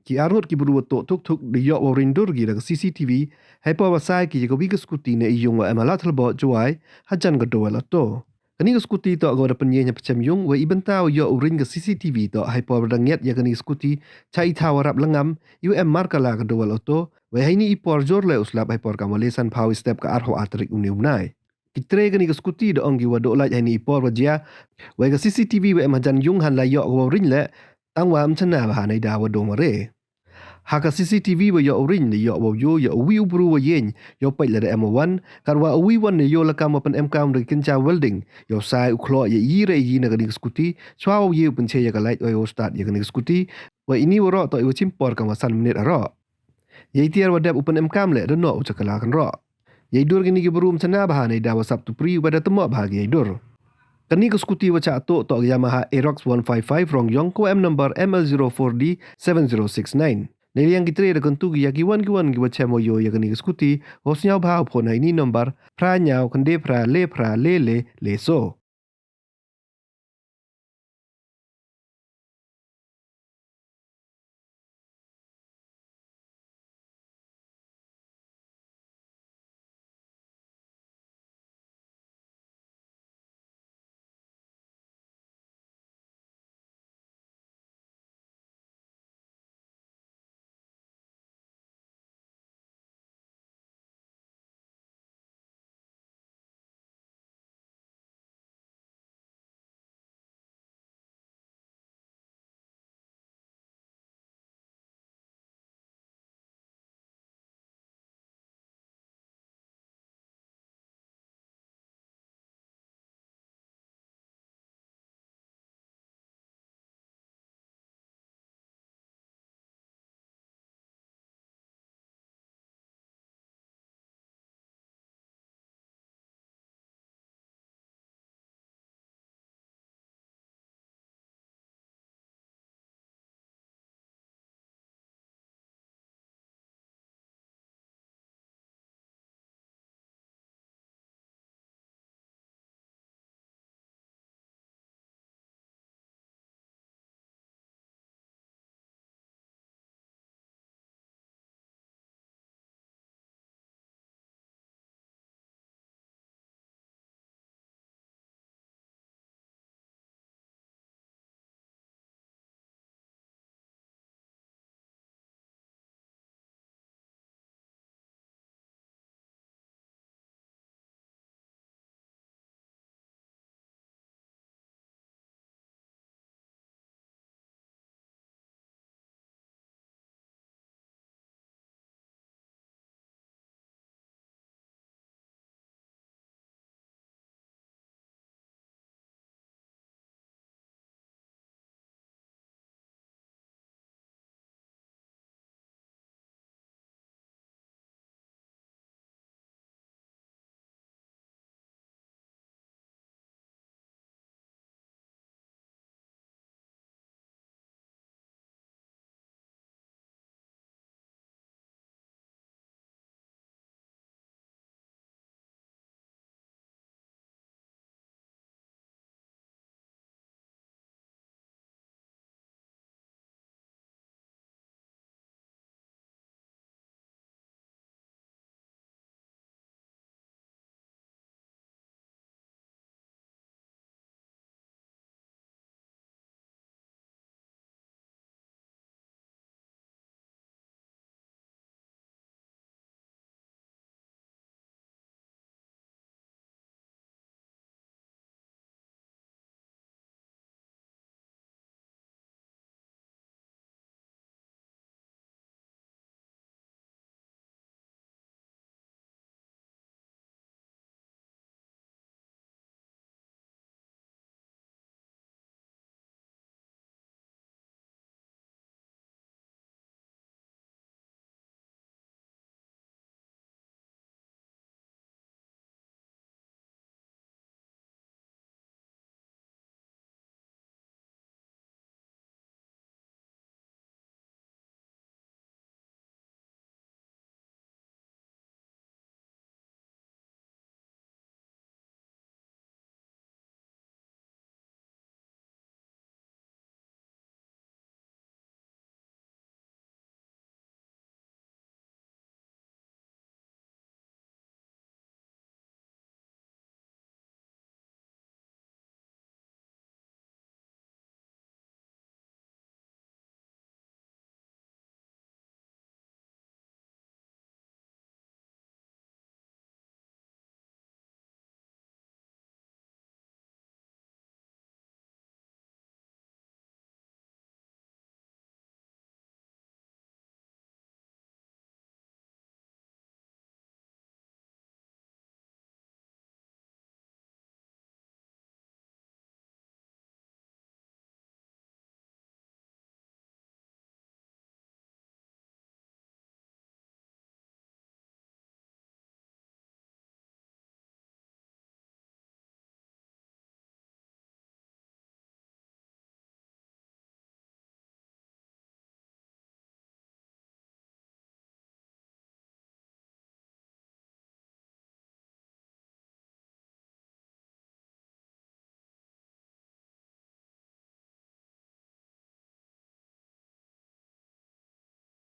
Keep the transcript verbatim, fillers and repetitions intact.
Ki arngut ki bru wa toh thuk thuk da yoh wow riñ dur ki da ka C C T V, heipor wa sai ki ya ka wi ka scooty na i yung wa em ha Ladthadlaboh, Jowai, hajan ka Dowell Auto. Kani ka scooty toh ka wa da pynyieñ ha pachem yung, wei i bynta wow yoh u riñ ka C C T V toh heipor wa da ngiat ya kani ka scooty cha i thaw wa rap langam, i wa em marka la ka Dowell Auto, wei heini i por jur leh u slap heipor kam wa le sanphaw i step ka arphaw ar tarik uni u bnai. Ki tre kani ka scooty da ong ki wa doh lait heini i por wa jia, wei ka C C T V wa em hajan yung han la yoh ka wow riñ leh, tang wa ym chna bha neida wa dong wa re. Ha ka C C T V wa yoh u riñ da yoh wow yoh ya u wi u bru wa yeng, yow peit lada em wa wan, katwa u wi wan da yoh la kam wa pynemkam da ki kynja welding, yow sai u khloh ya i re i na kani ka scooty, chwa wow ye u pynche ya ka lait, wei wow start ya kani ka scooty, wei ini waroh toh i wa chim por kam wa san minit aroh. Yei tiar wa dep u pynemkam leh da noh u cha ka la kynroh. Yei dur kini ki bru ym chna bha neida wa sap tupri, wa da tymmoh bha ki yei dur. Kani ka scooty wa chah toh toh ka Yamaha Aerox one five five Rongyong, ka wa em number M L zero four D seven zero six nine. Neiliang ki tre da kyntu ki ya ki wan ki wan ki wa chem wow yoh ya kani ka scooty, wow sñiaw bha u phone ha ini number phra ñiaw khyndai phra le phra le le le so.